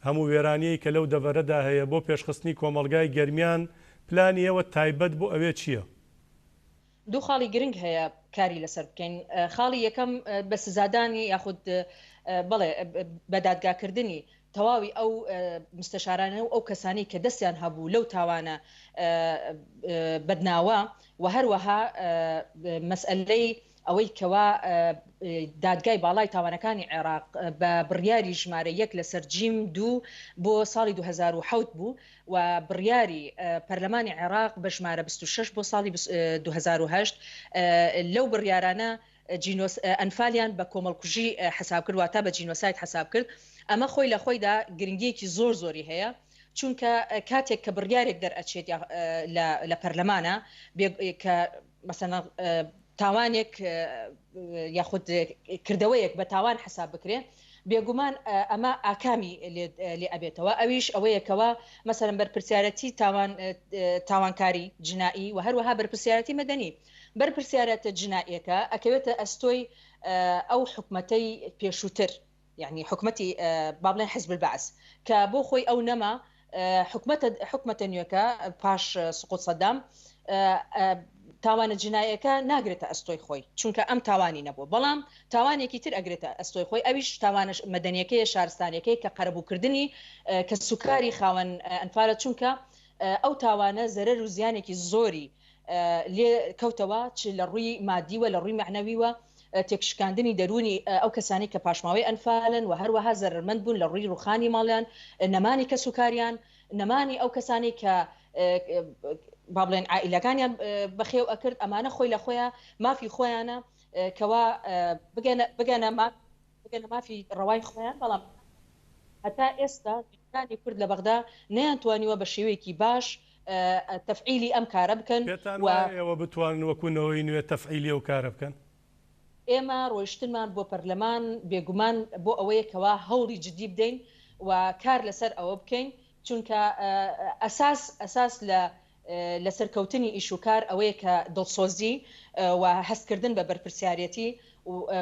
هەموو وێرانیەی کە لەو دەڤەرەدا هەیە، بۆ پێشخستنی کۆمەڵگای گەرمیان، پلانی ئێوە تایبەت بۆ ئەوێ چییە؟ دوو خاڵی گرنگ هەیە کاری لەسەر بکەین، خاڵی یەکەم بە سزادانی یاخود بەڵێ بە دادگاکردنی تەواوی ئەو مستەشارانە و ئەو کەسانەی کە دەستیان هەبوو لەو تاوانە بەدناوە و هەروەها مەسئەلەی ئەوەی کەوا دادگای باڵای تاوانەکانی عێراق بە بڕیاری ژمارە یەک لەسەر جیم دوو بۆ ساڵی 2007 بوو و بڕیاری پەرلەمانی عێراق بە ژمارە 26 بۆ ساڵی 2008 لەو بڕیارانە ئەنفالیان بە کۆمەڵکوژی حەساب کرد واتە بە جینۆساید حەساب کرد ئەمە خۆی لە خۆیدا گرنگیەکی زۆر زۆری هەیە چونکە کاتێک کە بڕیارێک دەرئەچێت لە پەرلەمانە کە مەسەلەن تاوانێک یاخود کردەوەیەک بە تاوان حەساب بکرێ بێگومان ئەمە ئاکامی لێ ئەبێتەوە ئەویش ئەوەیە کەوا مەسەلەن بەرپرسیارەتی تاوان تاوانکاری جنائی و هەروەها بەرپرسیارەتی مەدەنی بەرپرسیارەتە جنائیەکە ئەکەوێتە ئەستۆی ئەو حکومەتەی پێشووتر یانی حکومەتی با بڵێن حزب البعث کە بۆ خۆی ئەو نەما حکومەتە حکومەتە نوێکە پاش سقوط سەدام تاوانە جنایەکە ناگرێتە ئەستۆی خۆی چونکە ئەم تاوانی نەبوو بەڵام تاوانێکی تر ئەگرێتە ئەستۆی خۆی ئەویش تاوانە مەدەنیەکەیە شارستانیەکەی کە قەرەبووکردنی کەسوکاری خاوەن ئەنفالە چونکە ئەو تاوانە زەرەر و زیانێکی زۆری لێ کەوتەوە چ لە ڕووی مادیوە لە ڕووی مەعنەویوە تێکشکاندنی دەروونی ئەو کەسانەی کە پاشماوەی ئەنفالن و هەروەها زەرەرمەند بوون لە ڕووی ڕووخانی ماڵیان، نەمانی کەسوکاریان، نەمانی ئەو کەسانەی کە با بڵێن عائیلەکانیان بەخێو ئەکرد، ئەمانە خۆی لە خۆیا مافی خۆیانە کەوا بگەنە بگەنە بگەنە مافی ڕەوای خۆیان، بەڵام هەتا ئێستا نوێنەرانی کورد لە بەغدا نەیانتوانیوە بە شێوەیەکی باش تەفعیلی ئەم کارە بکەن پێتان و. وایە ئێوە بتوانن وەکوو نەوەی نوێ تەفعیلی ئەو کارە بکەن؟ ئێمە ڕۆیشتنمان بۆ پەرلەمان بێگومان بۆ ئەوەیە کەوا هەوڵی جدی بدەین و کار لەسەر ئەوە بکەین، چونکە ئەساس ئەساس لە لە سەرکەوتنی ئیش و کار ئەوەیە کە دڵسۆزی و هەستکردن بە بەرپرسیارێتی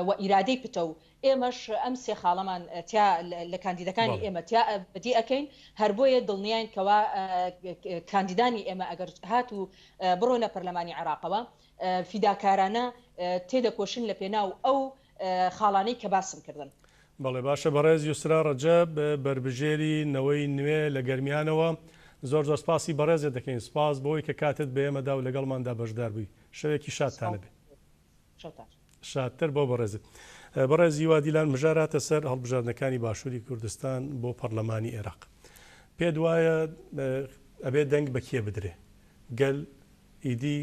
و ئیرادەی پتەو ئێمەش ئەم سێ خاڵەمان تیا لە کاندیدەکانی بەڵێ. ئێمە تیا بەدی ئەکەین، هەر بۆیە دڵنیاین کەوا کاندیدانی ئێمە ئەگەر هاتوو بڕۆنە پەرلەمانی عێراقەوە فیداکارانە تێدەکۆشن لە پێناو ئەو خاڵانەی کە باسم کردن. بەڵێ باشە بەڕێز یوسرا ڕەجەب بەربژێری نەوەی نوێ لە گەرمیانەوە زۆر زۆر سپاسی بەڕێزت دەکەین سپاس بۆی کە کاتت بە ئێمە دا و لەگەڵماندا بەشدار بووی شەوێکی شادتان هەبێ. شەوتان. شادتر بۆ بەڕێزت. بەڕێز هیوا دیلان مژار هاتە سەر هەڵبژاردنەکانی باشووری کوردستان بۆ پەڕلەمانی ئێراق. پێت وایە ئەبێ دەنگ بە کێ بدرێ؟ گەل ئیدی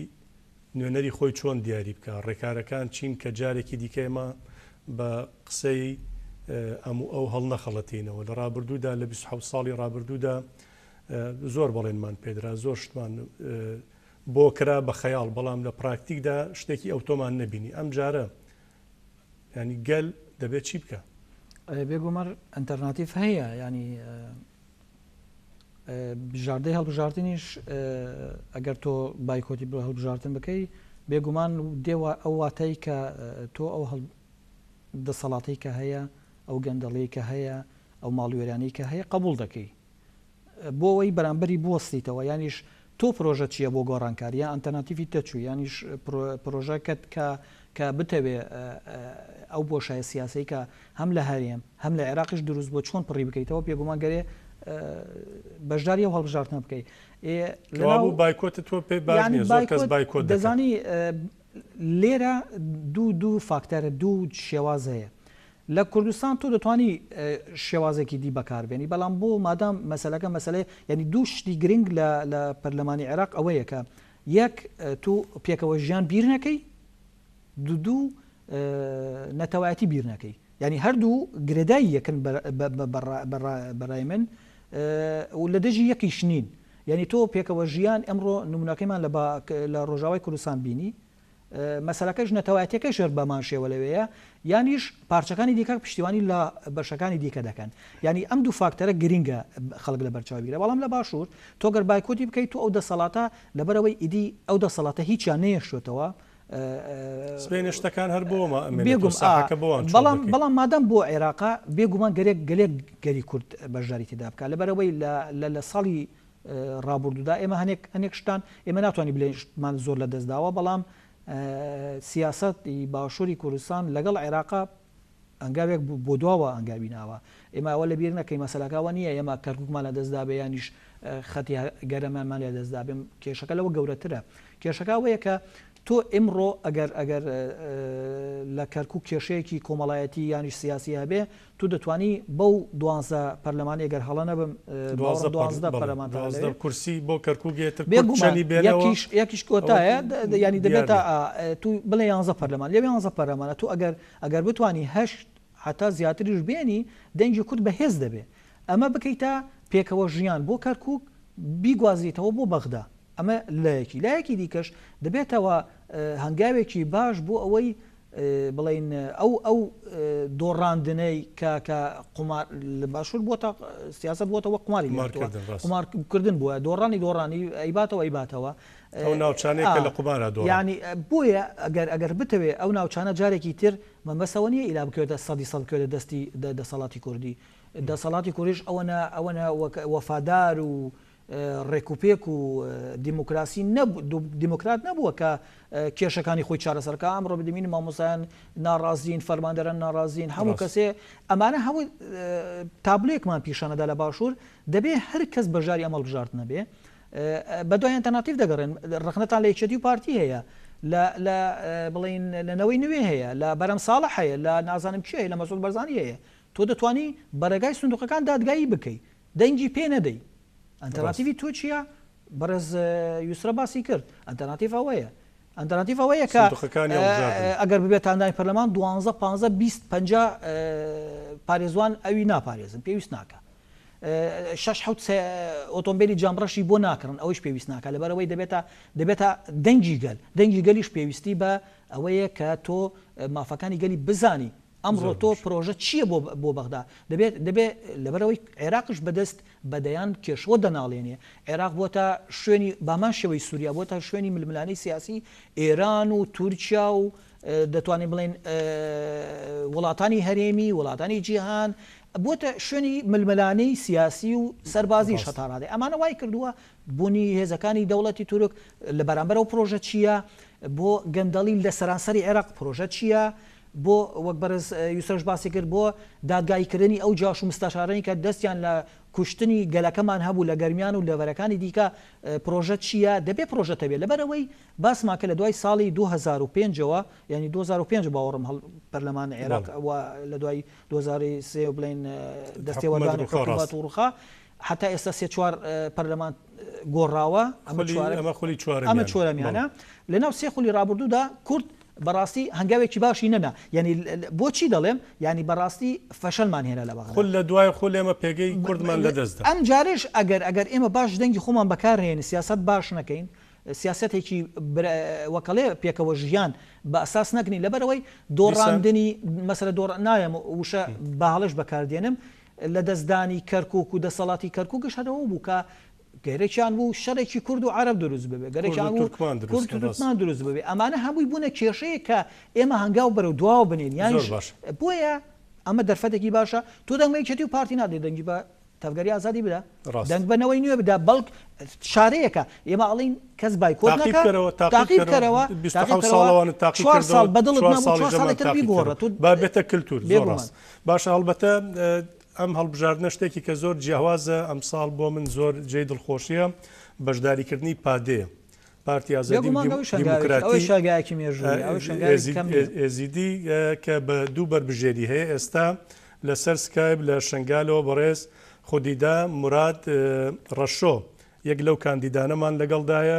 نوێنەری خۆی چۆن دیاری بکا؟ ڕێکارەکان چین کە جارێکی دیکە ئێمە بە قسەی ئەم و ئەو هەڵنەخەڵەتێینەوە؟ لە ڕابردوودا لە 27 ساڵی ڕابردوودا زۆر بەڵێنمان پێدرا، زۆر شتمان بۆ کرا بە خەیاڵ، بەڵام لە پراکتیکدا شتێکی ئەوتۆمان نەبینی. ئەمجارە یانی گەل دەبێت چی بکا؟ بێگومان ئەلتەرناتیڤ هەیە، یانی بژاردەی هەڵبژاردنیش ئەگەر تۆ بایکۆتی بۆ هەڵبژاردن بکەی بێگومان دێ ئەو واتای کە تۆ ئەو دەسەڵاتەی کە هەیە ئەو گەندەڵیەی کە هەیە ئەو ماڵوێرانەی کە هەیە قبوڵ دەکەی بۆ ئەوەی بەرامبەری بوەستیتەوە یانیش تۆ پرۆژەت چیە بۆ گۆڕانکاری یان ئەلتەرناتیفی تە چوو یانیش پرۆژەکەت کە کە بتەوێ ئەو بۆشایە سیاسەی کە هەم لە هەرێم هەم لە عێراقیش دروست بووە چۆن پڕی بکەیتەوە بێگومان گەرێ بەشداری ئەو هەڵبژاردنە بکەی ئێ لەناو کەوابوو بایکۆتت تۆ پێ باش یانی نییە زۆر کەس بایکۆت بایکۆت دەکەن. دەزانی لێرە دوو دوو فاکتەر دوو شێواز هەیە لە کوردستان تۆ دەتوانی شێوازێکی دی بەکار بێنی بەڵام بۆ مادام مەسەلەکە مەسەلەی یانی دوو شتی گرنگ لە لە پەرلەمانی عێراق ئەوەیە کە یەک تۆ پێکەوە ژیان بیر نەکەی دوو دوو نەتەوایەتی بیر نەکەی یانی هەردوو گرێدای یەکن بەڕای من و لە دژی یەکیش نین یانی تۆ پێکەوە ژیان ئەمڕۆ نمونەکەیمان لە لە ڕۆژاوای کوردستان بینی مەسەلەکەش نەتەوایەتیەکەش هەر بەمان شێوە لەوێیە یانیش پارچەکانی دیکە پشتیوانی لە بەشەکانی دیکە دەکەن یانی ئەم دوو فاکتەرە گرینگە خەڵک لەبەر چاو بگرێ بەڵام لە باشوور تۆ گەر بایکۆتی بکەیت تۆ ئەو دەسەڵاتە لەبەرئەوەی ئیدی ئەو دەسەڵاتە هیچیان نەیەشتۆتەوە سبەینێ شتەکان هەر بۆمە ئەمێنێتەوە بێگوم ئا ساحەکە بۆوان چۆڵ بەڵام دەکەی. بەڵام مادام بۆ عێراقە بێگومان گەرێک گەلێک گەلی کورد بەشداری تێدا بکات لەبەرئەوەی لە لە لە ساڵی ڕابوردودا ئێمە هەنێک هەنێک شتان ئێمە ناتوانین بلێین شتمان زۆر لە دەست داوە بەڵام سیاسەت ی باشوری کوردستان لەگەڵ عێراقا هەنگاوێک بۆ دواوە هەنگاوی ناوە ئێمە ئەوە لە بیر نەکەین مەسەلەکە ئەوە نییە ئێمە کەرکوکمان لە دەست دابێ یانیش خەتی گەرەمانمان لە دەست دابێ کێشەکە لەوە گەورەترە کێشەکە ئەوەیە کە تۆ ئیمڕۆ ئەگەر ئەگەر لە کەرکوک کێشەیەکی کۆمەڵایەتی یانیش سیاسی هەبێ تۆ دەتوانی بەو دوانزە پەرلەمانی ئەگەر هەڵە نەبم دوازدە باوەڕم دوانزدە بەڵێ پەرلەمانتارە دوازدە لەوێ کورسی بۆ کەرکوک یەتر کورد بێگومان چەنی بێنەوە یەکیش یەکیش ئەوە کۆتایە یانی دیار دەبێتە نیە. تو بڵێ یانزە پەرلەمان لەو یانزە پەرلەمانە تۆ ئەگەر ئەگەر بتوانی هەشت هەتا زیاتریش بێنی دەنگی کورد بەهێز دەبێ ئەمە بکەیتە پێکەوە ژیان بۆ کەرکوک بیگوازیتەوە بۆ بەغدا ئەمە لایەکی، لایەکی دیکەش دەبێتەوە هەنگاوێکی باش بۆ ئەوەی بڵێین ئەو ئەو دۆڕاندنەی کە کە قومار لە باشوور بۆتە سیاسەت بۆتە وەک قوماری لێهاتووە قومارکردن ڕاستە. قومارکردن بووە دۆڕانی دۆڕانی ئەیباتەوە ئەیباتەوە ئەو ناوچانەی کە لە قومارا دۆڕان. یانی بۆیە ئەگەر ئەگەر بتەوێ ئەو ناوچانە جارێکی تر مەبەست ئەوە نییە ئیلا بکەوێتە سەدی سەد بکەوێتە دەستی دەسەڵاتی کوردی دەسەڵاتی کوردیش ئەوەنە ئەوەنە وەک وەفادار و ڕێکوپێک و دیموکراسی دیموکرات نەبووە کە کێشەکانی خۆی چارەسەر بکا، ئەمڕۆ دەبینین مامۆستایان ناڕازین، فەرماندەران ناڕازین، هەموو کەسێ ئەمانە هەموو تابلۆیەکمان پیشانەدا لە باشوور، دەبێ هەر کەس بەشداری ئەم هەڵبژاردنە بێ بەدوای ئەلتەرناتیڤ دەگەڕێن، ڕەخنەتان لە یەکێتی و پارتی هەیە، لە لە بڵێین لە نەوەی نوێ هەیە، لە بەرەم ساڵح هەیە، لە نازانم کێ هەیە، لە مەسعود بەرزانی هەیە، تۆ دەتوانی بە ڕێگای سندوقەکان دادگایی بکەی، دەنگی پێ نەدەی. ئەلتەرناتیڤی تۆ چییە؟ بەڕێز یوسرە باسی کرد. ئەلتەرناتیڤ ئەوەیە. ئەلتەرناتیڤ ئەوەیە کە سندوقەکانی هەڵبژاردن. ئەگەر ببێتە ئەندامی پەرلەمان دوانزە، پانزە، 20، 50 پارێزوان ئەوی ناپارێزن، پێویست ناکا. شەش حەوت ئۆتۆمبێلی جامڕەشی بۆ ناکڕن، ئەوەیش پێویست ناکا. لەبەرئەوەی دەبێتە دەبێتە دەنگی گەل. دەنگی گەلیش پێویستی بە ئەوەیە کە تۆ مافەکانی گەلی بزانی. ئەمڕۆ زۆر تۆ باش. پرۆژە چییە بۆ بۆ بەغدا؟ دەبێت دەبێ لەبەرئەوەی عێراقیش بەدەست بە دەیان کێشەوە دەناڵێنێ، عێراق بۆتە شوێنی بامان شێوەی سوریا بۆتە شوێنی ململانێی سیاسی ئێران و تورکیا و دەتوانین بڵێین وڵاتانی هەرێمی، وڵاتانی جیهان، بۆتە شوێنی ململانێی سیاسی و سەربازیش ڕاستە. هەتا ڕادەی ئەمانە وای کردووە بوونی هێزەکانی دەوڵەتی تورک لە بەرامبەر ئەو پرۆژە چییە؟ بۆ گەندەڵی لە سەرانسەری عێراق پرۆژە چییە؟ بۆ وەک بەڕێز یوسرەش باسی کرد بۆ دادگایی کردنی ئەو جاش و مستەشارەی کە دەستیان لە کوشتنی گەلەکەمان هەبوو لە گەرمیان و دەڤەرەکانی دیکە پرۆژە چییە؟ دەبێ پرۆژەت هەبێ لەبەر ئەوەی باسمان کرد لە دوای ساڵی 2005 ەوە یانی 2005 باوەڕم هەڵ پەرلەمان عێراق بەڵێ. و لە دوای 2003 بڵێین حکومەت دەستێوەردانی ڕووخا حکومەت ڕاستە. و ڕووخا هەتا ئێستا سێ چوار پەرلەمان گۆڕاوە ئەمە خولی چوارەم ئەمە خولی ئەمە چوارەمیانە بەڵێ. چوارەمیانە لەناو سێ خولی ڕابردوودا کورد بەڕاستی هەنگاوێکی باشی نەنا یانی بۆچی دەڵێم یانی بەڕاستی فەشەلمان هێنا لە بەغدا. خول لە دوای خول ئێمە پێگەی کوردمان لە دەست دا. ئەم جارەش ئەگەر ئەگەر ئێمە باش دەنگی خۆمان بەکار نەهێنین سیاسەت باش نەکەین سیاسەتێکی وەکەڵێ پێکەوە ژیان بە ئەساس نەگرین لەبەرئەوەی دیسان. دۆڕاندنی مەسەلە دۆڕ نایەم وشە بە هەڵەش بەکار دێنم لە دەستدانی کەرکوک و دەسەڵاتی کەرکوکش هەر ئەوە بوو کە گەرەکیان بوو شەڕێکی کورد و عەرەب دروست ببێ، کورد گەرەکیان و بوو تورکمان دروست کورد و کەن ڕاستە. تورکمان دروست ببێ، ئەمانە هەمووی بوونە کێشەیەک کە ئێمە هەنگاو بەرەو دواوە بنێین، زۆر یانیش باشە. بۆیە ئەمە دەرفەتێکی باشە، تۆ دەنگ بە یەکێتی و پارتی نادەی دەنگی بە. تەڤگەری ئازادی بدە دەنگ بە نەوەی نوێ بدە بەڵک چارەیەکە ئێمە ئەڵین کەس بایکۆت نەکا تاقی بکەرەوە چوار ساڵ بەدڵت نەبوو چوار ساڵی تر بیگۆڕە تۆ با بێتە کلتور زۆر ڕاست باشە هەڵبەتە ئەم هەڵبژاردنە شتێکی کە زۆر جیاوازە ئەمساڵ بۆ من زۆر جێی دڵخۆشیە بەشداریکردنی پادێ پارتی ئازادی و دیموکراتی ئێزیدی کە بە دوو بەربژێری هەیە ئێستا لەسەر سکایب لە شنگالەوە بەڕێز خودیدا موراد ڕەشۆ یەک لەو کاندیدانەمان لەگەڵدایە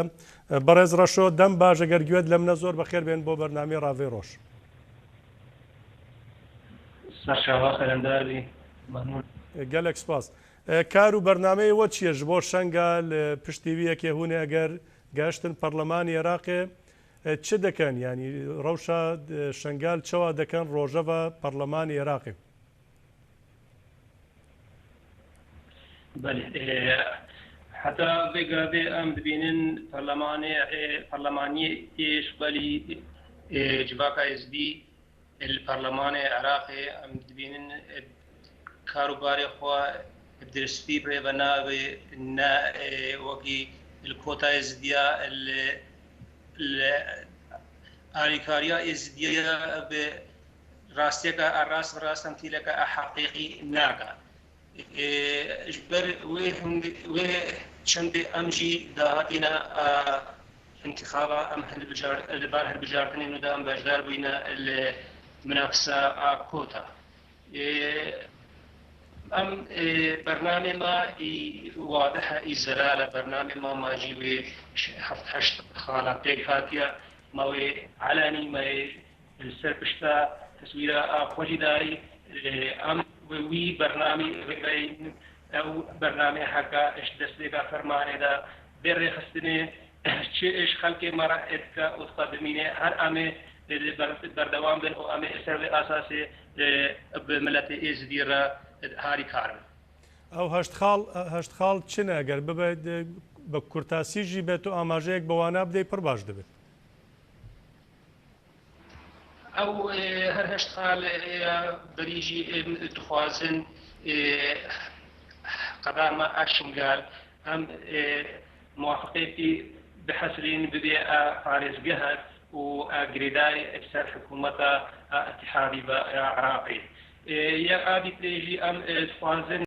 بەڕێز ڕەشۆ دەم باش ئەگەر گوێت لەمنە زۆر بەخێر بێن بۆ بەرنامەی ڕاڤەی ڕۆژ. سەرچاوە خەرەندار بی مەمنون. گەلەک سپاس. کار و بەرنامەی ئێوە چیە ژبۆ شەنگال پشتیویەکێ هونێ ئەگەر گەشتن پەرلەمانی ئێراقێ چ دەکەن یانی ڕەوشا شەنگال چەوا دەکەن ڕۆژەڤا پەرلەمانی ئێراقێ؟ بەلێ حتا ڤێ گاڤێ ئەم دبینن پەرلەمانێ پەرلەمانیێ ئێش بەلی جڤاکا ئێزدی ال پەرلەمانێ عراقێ ئەم دبینن کار و بارێ خوە بدرستی برێڤە ناوێ نە وەکی ال کۆتا ئێزدیا ال ئاریکاریا ئێزدیا بێ ڕاستیەکە ئە ڕاست بە ڕاست تەمثیلەکە ئە حەقیقی ناکا ژ بەر وێ وێ چەندێ ئەم ژی داهاتینە ئە ئینتخابا ئەم هەلبژار لە بار هەلبژاردنێ نودا ئەم بەشدار بووینە لە منافسە ئا کۆتا ئەم بەرنامێ ما ئی وادحە ئی زەلالە بەرنامێ ما ماجی وێ هەفت هەشت خاڵا پێک هاتیە ما وێ عەلانی ما li ser pişta teswîra a xwe jî dayî em wî bernamî rêvein ew bernamê heka ji destpêka fermanê de bê rêxistinê çi ji xelkê me re dike û diqedimîne her em ê berdewam bin û em ê li ser vê asasê bi miletê Êzidî re harîkar bin. ئەو هەشت خاڵ هەشت خاڵ چنە گەر ببێت بە کورتاسی ژی بێت و ئاماژەیەک بەوانە بدەی پڕ باش دەبێت. ئەو هەر هەشت خال بەریژی دخوازن قەدامە ئاشنگال ئەم موافقەیەکی بحەسرین ببێ پارێزگەهەت و گرێدای سەر حکوومەتە ئەتحادی بە عراقی یە ئادی ترێژی ئەم دخوازن.